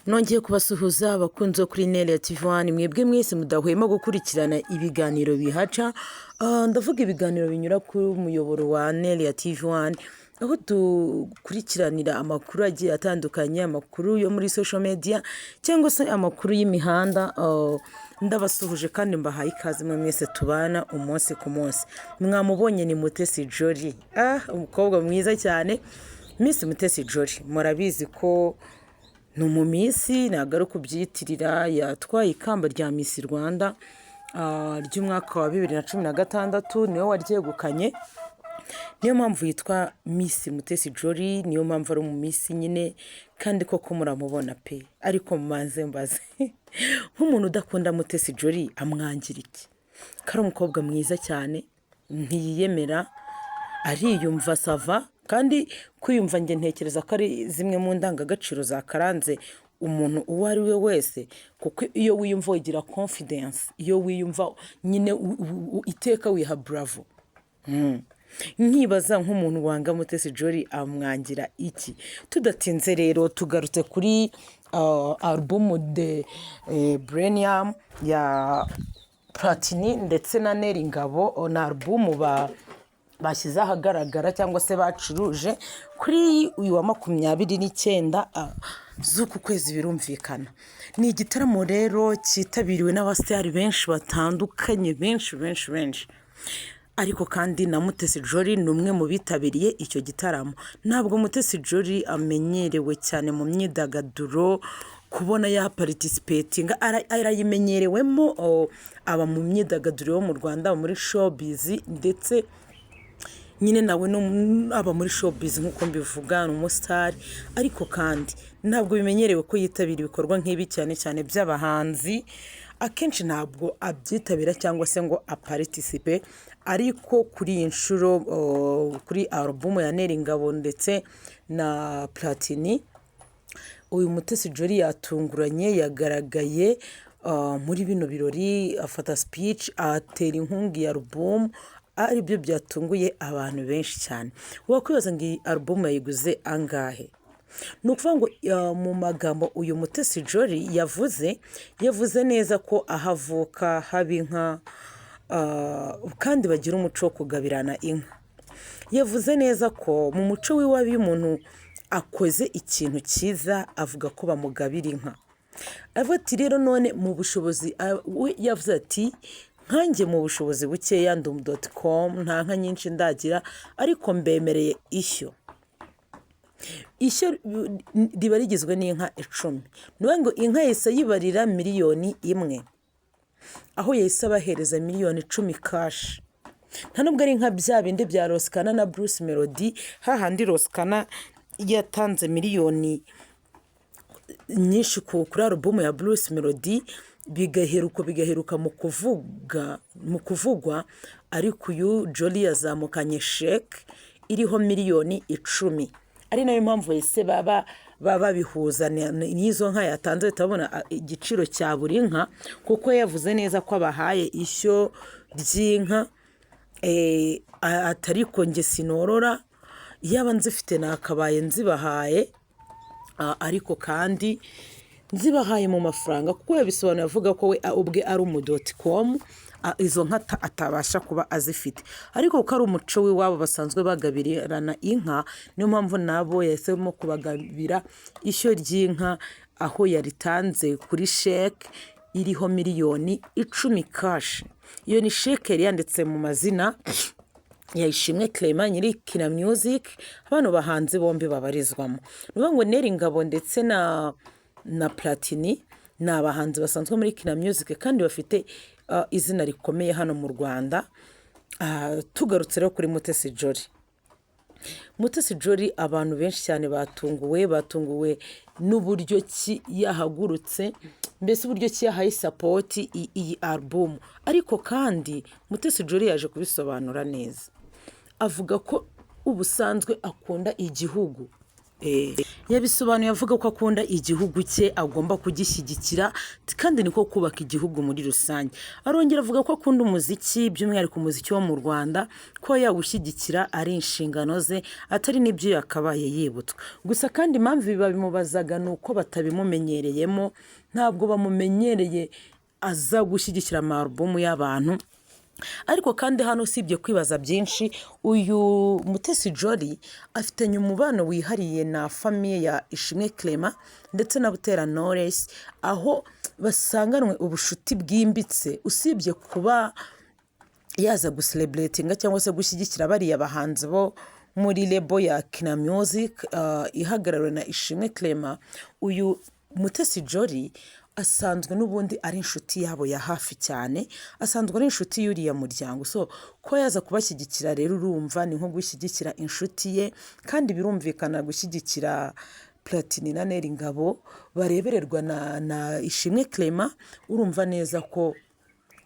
Nongeye kubasuhuza, abakunzi bo kuri Nere TV One, mwebwe mwese mudahwema gukurikirana ibiganiro bihaca. Ndavuga ibiganiro binyura kuri umuyoboro wa Nere TV One, aho dukurikiranira amakuru agiye atandukanye, amakuru yo muri social media cyangwa se amakuru y'imihanda. Ndabasuhuje kandi mbahaye ikaze mwe mwese tubana umunsi ku munsi. Mwamubonye, ni Mutesi Jolly, umukobwa mwiza cyane, Miss Mutesi Jolly. Murabizi ko ni umumiss, ntabwo ari ukubyitirira. Yatwaye ikamba rya Miss Rwanda ry'umwaka wa 2016, niwe waryegukanye. Niyo mpamvu yitwa Miss Mutesi Jolly, niyo mpamvu ari umumiss nyine, kandi koko muramubona pe. Ariko mumanze mbaze, nk'umuntu udakunda Mutesi Jolly amwangira iki, ko ari umukobwa mwiza cyane? Ntiyiyemera, ariyumva, ça va. Kandi kwiyumva, njye ntekereza ko ari zimwe mu ndangagaciro zakaranze umuntu uwo ari we wese, kuko iyo wiyumva wigira confidence, iyo wiyumva nyine iteka wiha bravo. Nkibaza nk'umuntu wanga Mutesi Jolly amwangira iki? Tudatinze rero, tugarutse kuri album de Brenium ya Platini ndetse na Nel Ngabo. Ni album bashyize ahagaragara cyangwa se bacuruje kuri uyu wa 29 z'uku kwezi. Birumvikana ni igitaramo rero cyitabiriwe n'abasitari benshi batandukanye, benshi benshi benshi. Ariko kandi na Mutesi Jolly ni umwe mu bitabiriye icyo gitaramo. Ntabwo Mutesi Jolly amenyerewe cyane mu myidagaduro, kubona yaparticipatinga arayimenyerewemo. Aba mu myidagaduro yo mu Rwanda, muri showbiz, ndetse nyine nawe aba muri showbiz nk'uko mbivuga, ni umusitari. Ariko kandi ntabwo bimenyerewe ko yitabira ibikorwa nk'ibi, cyane cyane by'abahanzi. Akenshi ntabwo abyitabira cyangwa se ngo aparticipe. Ariko kuri iyi nshuro, kuri album ya Nel Ngabo ndetse na Platini, uyu Mutesi Jolly yatunguranye, yagaragaye muri bino birori, afata speech, atera inkunga iyi album, aribyo byatunguye abantu benshi cyane. Wakwibaza ngo iyi album yayiguze angahe? Ni ukuvuga ngo mu magambo uyu Mutesi Jolly yavuze, yavuze neza ko aho avuka haba inka, kandi bagira umuco wo kugabirana inka. Yavuze neza ko mu muco w'iwabo, iyo umuntu akoze ikintu cyiza, avuga ko bamugabira inka. Avuga ati rero none mu bushobozi, we yavuze ati: "Nkanjye mu bushobozi bukeya, ndi dot com, nta nka nyinshi ndagira, ariko mbemereye ishyo." Ishyo riba rigizwe n'inka 10. Ni ukuvuga ngo inka yahise ayibarira miliyoni 1, aho yahise abahereza miliyoni 10 cash. Nta nubwo ari nka bya bindi bya Ross Kana na Bruce Melody, hahandi Ross Kana yatanze miliyoni nyinshi kuri album ya Bruce Melody, bigaheruka mu kuvugwa. Ariko uyu Jolly yazamukanye sheke iriho miliyoni 10, ari nayo mpamvu yahise baba babihuza n'izo nka yatanze, bahita igiciro cya buri nka, kuko yavuze neza ko abahaye ishyo ry'inka, atari ko njye sinorora, yaba nzifite nakabaye nzibahaye, ariko kandi nzibahaye mu mafaranga, kuko yabisobanuye avuga ko we ubwe ari umu dot com, izo nka atabasha kuba azifite, ariko kuko ari umuco w'iwabo basanzwe bagabirirana inka, niyo mpamvu nabo yahisemo kubagabira ishyo ry'inka, aho yaritanze kuri sheke iriho miliyoni 10 cash. Iyo ni sheke yari yanditse mu mazina ya Ishimwe Clement, nyiri Kina Music, bano bahanzi bombi babarizwamo. Ni ukuvuga ngo Nel Ngabo ndetse na Platini ni abahanzi basanzwe muri Kina Music kandi bafite izina rikomeye hano mu Rwanda. Tugarutse rero kuri Mutesi Jolly. Mutesi Jolly, abantu benshi cyane batunguwe n'uburyo ki yahagurutse, mbese uburyo ki yahaye support iyi album. Ariko kandi Mutesi Jolly yaje kubisobanura neza, avuga ko ubusanzwe akunda igihugu. Yabisobanuye avuga ko akunda igihugu cye, agomba kugishyigikira, kandi niko kubaka igihugu muri rusange. Arongera avuga ko akunda umuziki, by'umwihariko umuziki wo mu Rwanda, ko yawushyigikira ari inshingano ze, atari n'ibyo yakabaye yibutswa. Gusa kandi impamvu ibi babimubazaga ni uko batabimumenyereyemo, ntabwo bamumenyereye aza gushyigikira amarubumu y'abantu. Ariko kandi hano usibye kwibaza byinshi, uyu Mutesi Jolly afitanye umubano wihariye na famille ya Ishimwe Clement ndetse na Butera Knowless, aho basanganwe ubushuti bwimbitse. Usibye kuba yaza gucelebratinga cyangwa se gushyigikira bariya bahanzi bo muri label ya Kina Music ihagarariwe na Ishimwe Clement, uyu Mutesi Jolly asanzwe n'ubundi ari inshuti yabo ya hafi cyane, asanzwe ari inshuti y'uriya muryango. So ko yaza kubashyigikira rero, urumva ni nko gushyigikira inshuti ye, kandi birumvikana gushyigikira Platini na Nel Ngabo barebererwa na Ishimwe Clement, urumva neza ko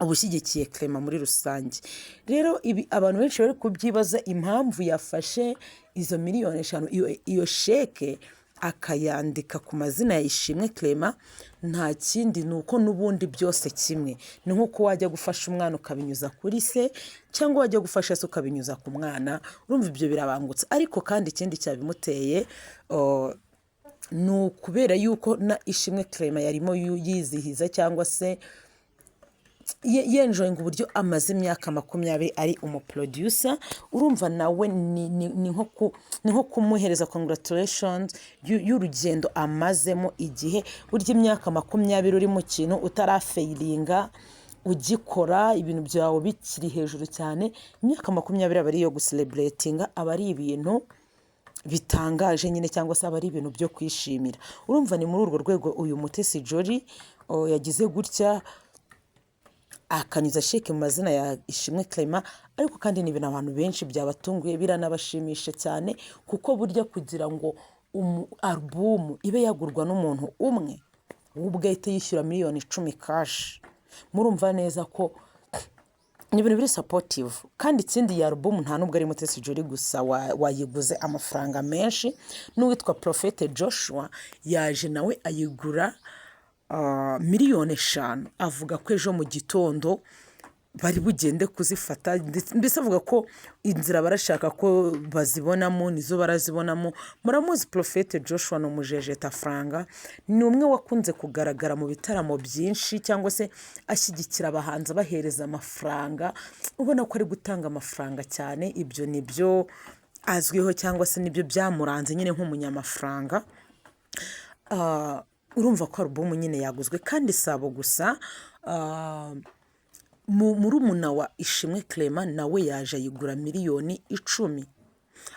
uba ushyigikiye Clement muri rusange. Rero ibi abantu benshi bari kubyibaza, impamvu yafashe izo miliyoni 5, iyo sheke akayandika ku mazina ya Ishimwe Clement, nta kindi, ni uko n'ubundi byose kimwe, ni nk'uko wajya gufasha umwana ukabinyuza kuri se, cyangwa wajya gufasha se ukabinyuza ku mwana, urumva ibyo birabangutse. Ariko kandi ikindi cyabimuteye ni ukubera yuko na Ishimwe Clement yarimo yizihiza cyangwa se yenjoyinga uburyo amaze imyaka 20 ari umuproducer. Urumva nawe ni nko kumuhereza congratulations y'urugendo amazemo igihe. Burya imyaka 20 uri mu kintu utarafailinga, ugikora ibintu byawe bikiri hejuru cyane, imyaka 20 aba ari iyo gucelebratinga, aba ari ibintu bitangaje nyine, cyangwa se aba ari ibintu byo kwishimira. Urumva ni muri urwo rwego uyu Mutesi Jolly, oh, yagize gutya akanyuza sheke mu mazina ya Ishimwe Clement. Ariko kandi ni ibintu abantu benshi byabatunguye, biranabashimisha cyane, kuko burya kugira ngo alubumu ibe yagurwa n'umuntu umwe, we ubwe ahite yishyura miliyoni 10 cash, murumva neza ko ni ibintu biri supportive. Kandi ikindi, iyi alubumu nta nubwo ari Mutesi Jolly gusa wayiguze amafaranga menshi, n'uwitwa Prophete Joshua yaje nawe ayigura miliyoni 5, avuga ko ejo mu gitondo bari bugende kuzifata. Mbese avuga ko inzira barashaka ko bazibonamo nizo barazibonamo. Muramuzi Prophete Joshua, ni umujejeta faranga, ni umwe wakunze kugaragara mu bitaramo byinshi cyangwa se ashyigikira abahanzi, abahereza amafaranga, ubona ko ari gutanga amafaranga cyane. Ibyo ni byo azwiho cyangwa se nibyo byamuranze nyine nk'umunyamafaranga. Urumva ko alubumu nyine yaguzwe. Kandi si abo gusa, murumuna wa Ishimwe Clement nawe yaje ayigura miliyoni 10,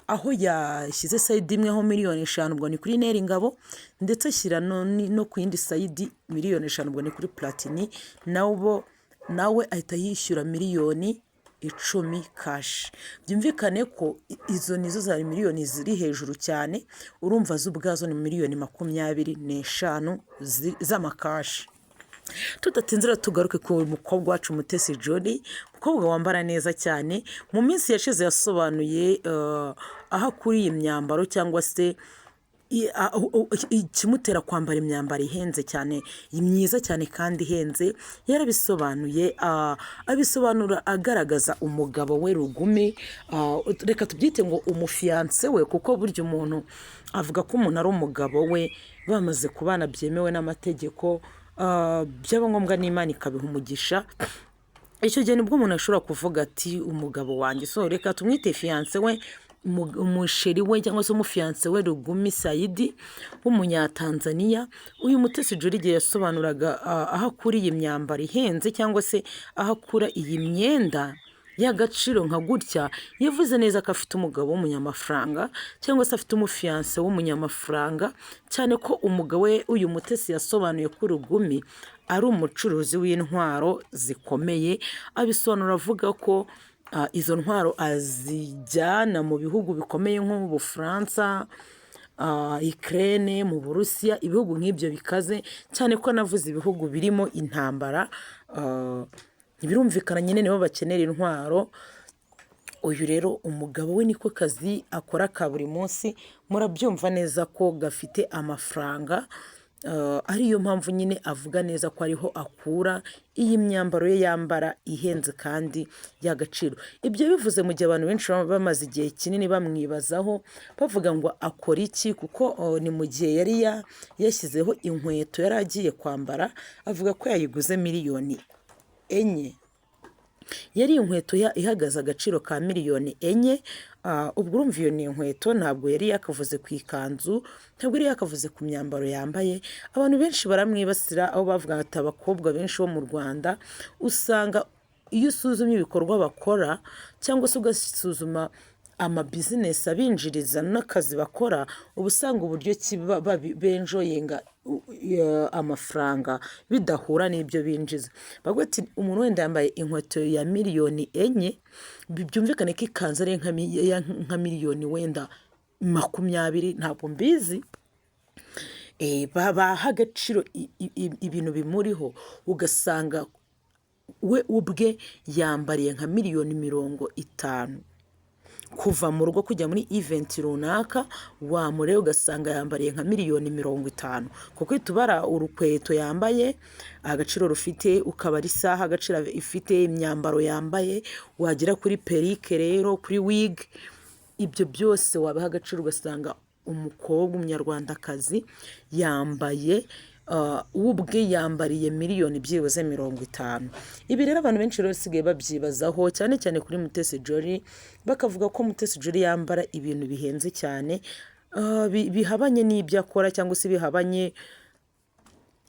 aho yashyize side imwe ho miliyoni 5, ubwo ni kuri Nel Ngabo, ndetse ashyira no ku yindi side miliyoni 5, ubwo ni kuri Platini, nabo nawe ahita yishyura miliyoni 10 cash. Byumvikane ko izo nizo zari miliyoni ziri hejuru cyane. Urumva zo ubwazo ni miliyoni 25 z'amacash. Tudatinze rero, tugaruke ku mukobwa wacu Mutesi Jolly, umukobwa wambara neza cyane. Mu minsi yashize yasobanuye aho akura iyi myambaro cyangwa se ikimutera kwambara imyambaro ihenze cyane, myiza cyane kandi ihenze. Yarabisobanuye, abisobanura agaragaza umugabo we Rugumi, reka tubyite ngo umufiancé we, kuko burya umuntu avuga ko umuntu ari umugabo we bamaze kubana byemewe n'amategeko, byaba ngombwa n'Imana ikabiha umugisha. Icyo gihe nibwo umuntu ashobora kuvuga ati "Umugabo wanjye". So reka tumwite fiancé we, umuchéri we cyangwa se umufiancé we Rugumi Sayidi w'Umunyatanzaniya. Uyu Mutesi Jolly, igihe yasobanuraga aho akura iyi myambaro ihenze cyangwa se aho akura iyi myenda y'agaciro nka gutya, yavuze neza ko afite umugabo w'umunyamafaranga cyangwa se afite umufiancé w'umunyamafaranga, cyane ko umugabo we, uyu Mutesi yasobanuye ko Rugumi ari umucuruzi w'intwaro zikomeye. Abisobanura avuga ko izo ntwaro azijyana mu bihugu bikomeye nko mu Bufaransa, Ukraine, mu Burusiya, ibihugu nk'ibyo bikaze cyane, ko anavuze ibihugu birimo intambara. Birumvikana nyine nibo bakenera intwaro. Uyu rero umugabo we niko kazi akora ka buri munsi, murabyumva neza ko gafite amafaranga, ariyo mpamvu nyine avuga neza ko ariho akura iyi myambaro ye yambara ihenze kandi y'agaciro. Ibyo bivuze mu gihe abantu benshi baba bamaze igihe kinini bamwibazaho, bavuga ngo akora iki, kuko ni mu gihe yari yashyizeho inkweto yari agiye kwambara, avuga ko yayiguze miliyoni 4. Yari inkweto ihagaze agaciro ka miliyoni 4. Ubwo urumva iyo ni inkweto, ntabwo yari yakavuze ku ikanzu, ntabwo yari yakavuze ku myambaro yambaye. Abantu benshi baramwibasira, aho bavuga ati abakobwa benshi bo mu Rwanda usanga iyo usuzumye ibikorwa bakora cyangwa se ugasuzuma amabizinesi abinjiriza n'akazi bakora, uba usanga uburyo ki benjoyinga amafaranga bidahura n'ibyo binjiza. Bavuga ati umuntu wenda yambaye inkweto ya miliyoni 4, byumvikane ko ikanzu ari nka miliyoni wenda 20, ntabwo mbizi. Baha agaciro ibintu bimuriho, ugasanga we ubwe yambariye nka miliyoni 50 kuva mu rugo kujya muri event runaka, wamureba ugasanga yambariye nka miliyoni 50, kuko uhita ubara urukweto yambaye agaciro rufite, ukabara isaha agaciro ifite, imyambaro yambaye, wagera kuri perike rero, kuri wig, ibyo byose wabaha agaciro, ugasanga umukobwa umunyarwandakazi yambaye, we ubwe yambariye miliyoni byibuze 50. Ibi rero abantu benshi rero basigaye babyibazaho, cyane cyane kuri Mutesi Jolly, bakavuga ko Mutesi Jolly yambara ibintu bihenze cyane, bihabanye n'ibyo akora cyangwa se bihabanye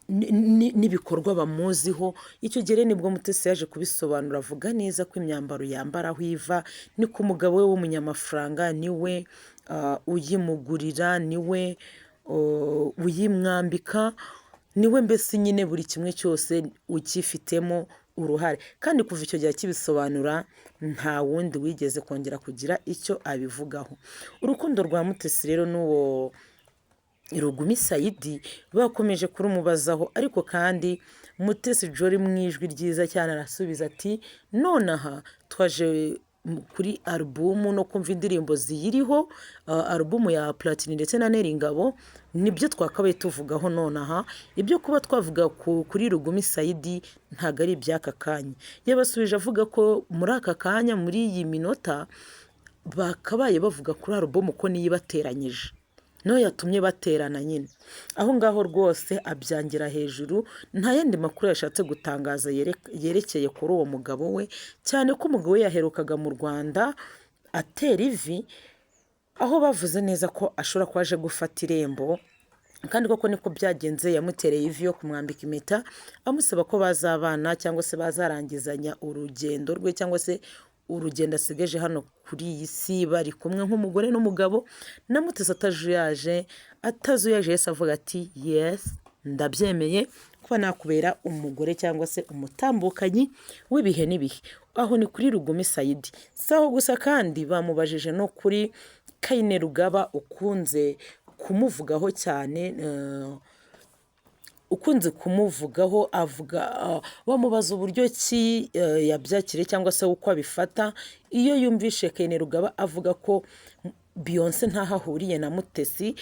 n'ibikorwa bamuziho. Icyo gihe rero nibwo Mutesi yaje kubisobanura, avuga neza ko imyambaro yambara aho iva ni ku mugabo we w'umunyamafaranga, niwe uyimugurira, niwe uyimwambika, niwe mbese nyine buri kimwe cyose ukifitemo uruhare. Kandi kuva icyo gihe akibisobanura, nta wundi wigeze kongera kugira icyo abivugaho. Urukundo rwa Mutesi rero n'uwo Rugumi Sayidi bakomeje kurumubazaho, ariko kandi Mutesi Jolly mu ijwi ryiza cyane arasubiza ati nonaha twaje kuri alubumu no kumva indirimbo ziyiriho, alubumu ya Platini ndetse na Nel Ngabo, nibyo twakabaye tuvugaho nonaha. Ibyo kuba twavuga kuri Rugumi Sayidi ntabwo ari iby'aka kanya. Yabasubije avuga ko muri aka kanya, muri iyi minota, bakabaye bavuga kuri alubumu ko niyo ibateranyije, niyo yatumye baterana nyine. Aho ngaho rwose abyangira hejuru, nta yandi makuru yashatse gutangaza yerekeye kuri uwo mugabo we, cyane ko umugabo we yaherukaga mu Rwanda atera ivi, aho bavuze neza ko ashobora kuba aje gufata irembo, kandi koko niko byagenze. Yamutereye ivi yo kumwambika impeta, amusaba ko bazabana cyangwa se bazarangizanya urugendo rwe cyangwa se urugendo asigaje hano kuri iyi si bari kumwe nk'umugore n'umugabo. Na Mutesi atazuyaje yahise avuga ati yes, ndabyemeye kuba nakubera umugore cyangwa se umutambukanyi w'ibihe n'ibihe. Aho ni kuri Rugumi Sayidi. Si aho gusa kandi, bamubajije no kuri Kainerugaba ukunze kumuvugaho cyane, ukunze kumuvugaho avuga, bamubaza uburyo ki yabyakiriye cyangwa se uko abifata iyo yumvishe Kainerugaba avuga ko Beyonce ntaho ahuriye na Mutesi.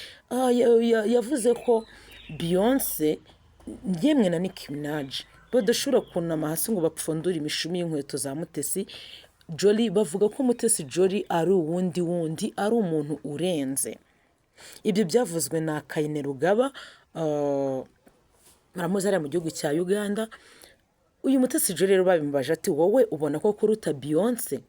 Yavuze ko Beyonce yemwe na Nicki Minaj badashobora kunama hasi ngo bapfundure imishumi y'inkweto za Mutesi Jolly. Bavuga ko Mutesi Jolly ari uwundi wundi, ari umuntu urenze. Ibyo byavuzwe na Kainerugaba, baramuzi hariya mu gihugu cya Uganda. Uyu Mutesi Jolly rero babimubaje ati wowe ubona ko kuruta Beyonce?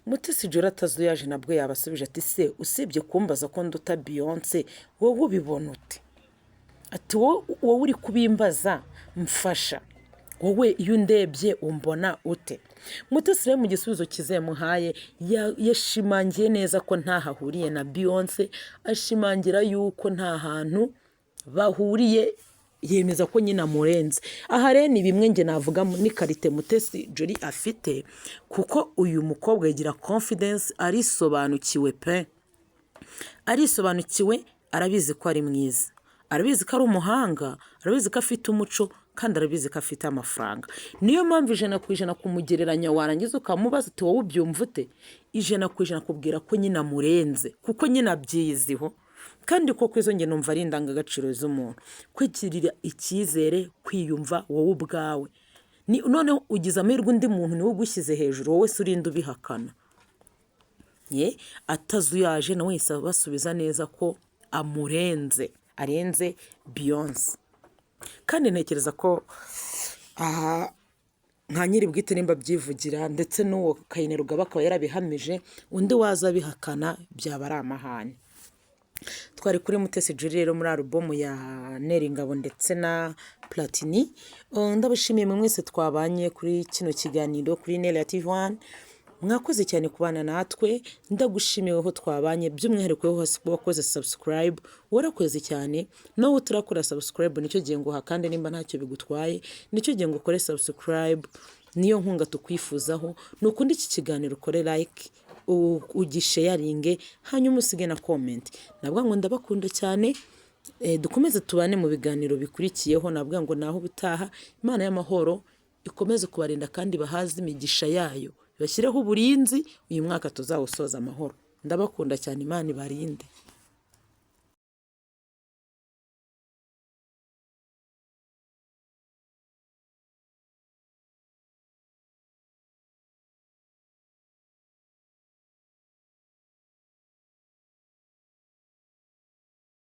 Mutesi Jolly atazuyaje nabwo yabasubije ati se usibye kumbaza ko nduta Beyonce, wowe ubibona ute? Ati wowe uri kubimbaza, mfasha, wowe iyo undebye umbona ute? Mutesi rero mu gisubizo cyiza yamuhaye, yashimangiye neza ko ntaho ahuriye na Beyonce, ashimangira yuko nta hantu bahuriye, yemeza ko nyine amurenze. Aha rero ni bimwe njye navuga ni qualité Mutesi Jolly afite, kuko uyu mukobwa yigira confidence, arisobanukiwe pe, arisobanukiwe, arabizi ko ari mwiza, Arabizi ko ari umuhanga, arabizi ko afite umuco, kandi arabizi ko afite amafaranga. Niyo mpamvu 100% kumugereranya, warangiza ukamubaza uti: "Wowe ubyumva ute?" 100% akubwira ko nyine amurenze, kuko nyine abyiyiziho. Kandi koko izo nge numva ari indangagaciro z'umuntu: kwigirira icyizere, kwiyumva wowe ubwawe. Ni noneho ugize amahirwe undi muntu niwe ugushyize hejuru, wowe se urinde ubihakana? Ye atazuyaje nawe yahise abasubiza neza ko amurenze, arenze Beyonce. Kandi ntekereza ko aha nka nyiri bwite nimba abyivugira, ndetse n'uwo Kainerugaba akaba yarabihamije, undi waza abihakana byaba ari amahane. Twari kuri Mutesi Jolly rero muri alubumu ya Nel Ngabo ndetse na Platini. Ndabashimiye mwe mwese twabanye kuri kino kiganiro kuri Nel TV One. Mwakoze cyane kubana natwe. Ndagushimiye aho twabanye, by'umwihariko wowe hasi wakoze subscribe, warakoze cyane. Nawe utarakora subscribe, nicyo gihe ngo kandi nimba ntacyo bigutwaye, nicyo gihe ngo ukore subscribe, niyo nkunga tukwifuzaho. Nukunda iki kiganiro ukore like, ugisharinge, hanyuma usige na comment. Nabwo ngo ndabakunda cyane. Dukomeze tubane mu biganiro bikurikiyeho. Nabwo ngo naho ubutaha, Imana y'amahoro ikomeze kubarinda kandi bahaze imigisha yayo, bashyireho uburinzi, uyu mwaka tuzawusoza amahoro. Ndabakunda cyane, Imana ibarinde.